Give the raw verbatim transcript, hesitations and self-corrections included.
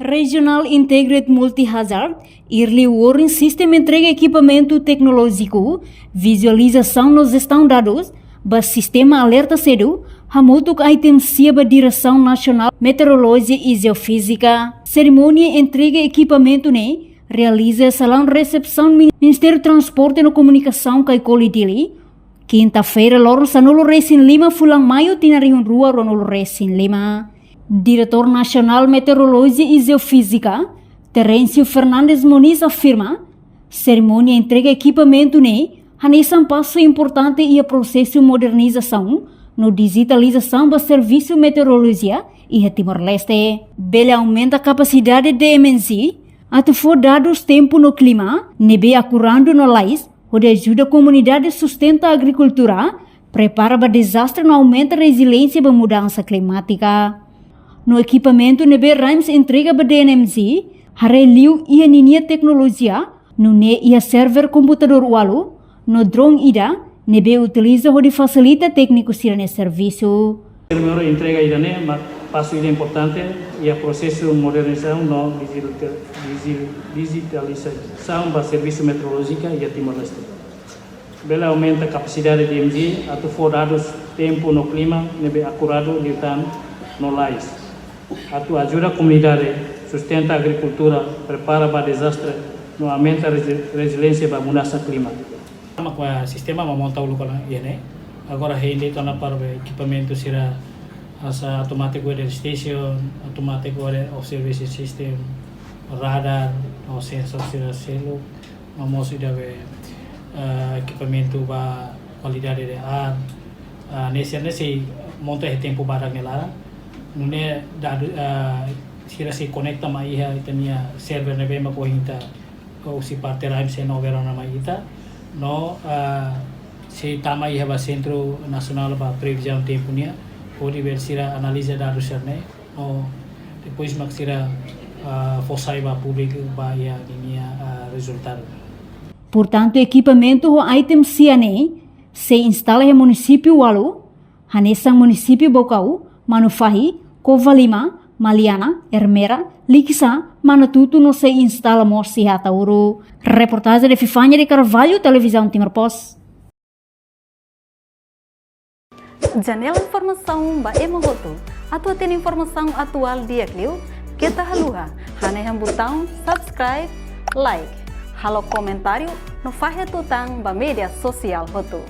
Regional Integrated Multi-Hazard Early Warning System entrega ekipamentu teknolójiku, vizualizasaun no jestaun dadus ba sistema alerta sedu, hamutuk item sia ba Diresaun Nasionál Meteorolojia i Jeofízika. Serimónia entrega ekipamentu ne'e realiza iha salaun resepsaun Min-, Ministériu Transporte no Komunikasaun Caicoli, Dili, kinta-feira loron sanulu-resin-lima fulan Maiu tinan rihun rua ruanulu-resin-lima. Diretór Nasionál Meteorolojia i Jeofízika, Terêncio Fernandes Moniz afirma, serimónia entrega ekipamentu ne'e hanesan pasu importante iha prosesu modernizasaun no dijitalizasaun ba servisu meteorolojia iha Timor-Leste. Bele aumenta kapasidade D M Z atu fó dadus tempu no klima ne'ebé akuradu no lalais, hodi ajuda komunidade sustenta agrikultura, prepara ba dezastre no aumenta reziliénsia ba mudansa klimátika. No ekipamentu ne'ebé RIMS entrega ba D N M Z, haree liu iha ninia teknolojia, nune'e iha server komputadór ualu, no drone ida, ne'ebé utiliza hodi fasilita tékniku sira-nia servisu. Primeiru entrega ida-ne'e mak pasu ida importante iha prosesu modernizasaun no digita-, digi-, dijitalizasaun ba servisu meteorolójika iha Timor-Leste. Bele aumenta kapasidade D M Z atu fó dadus tempu no klima ne'ebé akuradu liután no lalais. Atu ajuda komunidade sustenta agrikultura, prepara ba dezastre, no aumenta rezi-, reziliénsia ba mudansa klimátika. Mak sistema mak monta uluk ona iha ne'e. Agora hein de'it ona para ekipamentu sira hanesan automatic weather station, automatic weather observation system, radar, no sensor sira seluk, no mós ida be, eh, ekipamentu ba kualidade de ar. Ah, ne'e sira-ne'e sei monta iha tempu badak nia laran. Nune'e dadu, ah, sira sei konekta mai iha ita-nia server ne'ebé mak ohin ita husi parte RIMS sei nover ona mai ita. No, ah, sei tama iha ba Sentru Nasionál ba Previzaun Tempu nian, hodi bele sira analiza dadus sira-ne'e. No depois mak sira, ah, fó sai ba públiku ba iha ninia, ah, rezultadu. Portantu, ekipamentu ho item sia ne'e sei instala iha munisípiu ualu, hanesan munisípiu Baucau, Manufahi, Covalima, Maliana, Ermera, Likisá, Manatuto no sei instala mós iha Ataúro. Reportajen de Fifania de Carvalho, Televizaun Timor Post. Janela informasaun ba ema hotu. Atu hatene informasaun atuál di'ak liu, keta haluha hanehan butaun subscribe, like, halo komentáriu no fahe tutan ba média sosiál hotu.